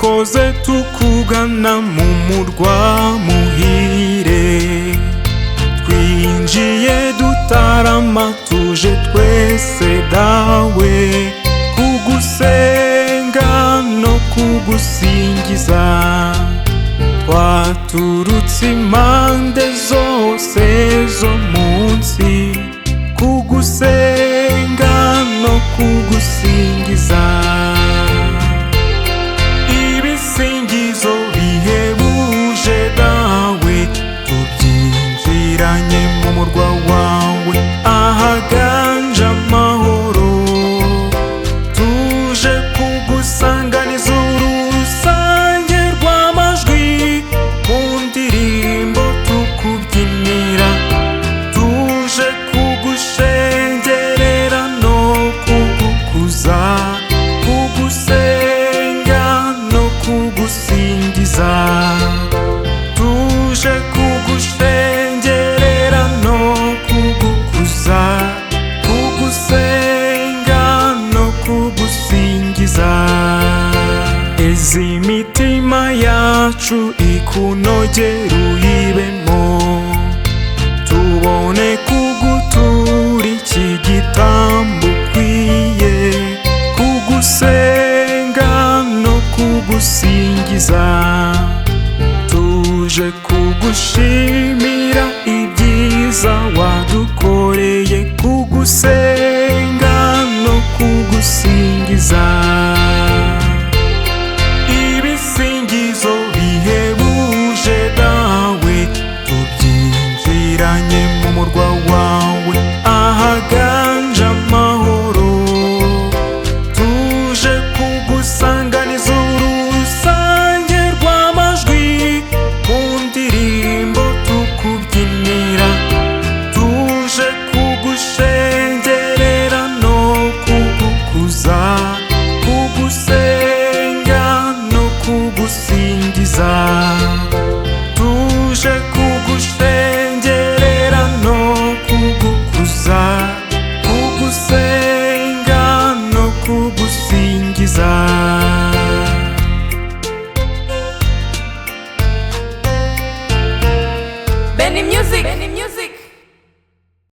Dukoze tukugana mu murwa muhire, twinjiye dutarama tuje twese dawe, kugusenga no kugusingiza. Twaturutse impande zose zo munsi, kugusenga no kugusingiza. Ibisingizo bihebuje dawe, tubyinjiranye mu murwa wawe ahaganje amahoro. Tuje kugusanganiza urusange rw'amajwi, mu ndirimbo tukubyinira. Tuje kugushengerera no kugukuza, kugusenga no kugusingiza. Tuje kugushengerera no kugukuza, kugusenga no kugusingiza. Ezi mitima yacu ikunogera uyibemo, tubone kugutura iki gitambo ukwiye, kugusenga no kugusingiza. Tuje kugushimira ibyiza wadukoreye, kugusenga no kugusingiza. Ibisingizo bihebuje dawe, tubyinjiranye mu murwa wawe ahaganje amahoro. Tuje kugusanganiza urusange rw'amajwi, mu ndirimbo tukubyinira. Tuje kugushengerera no kugukuza, kugusenga no kugusingiza. Tuje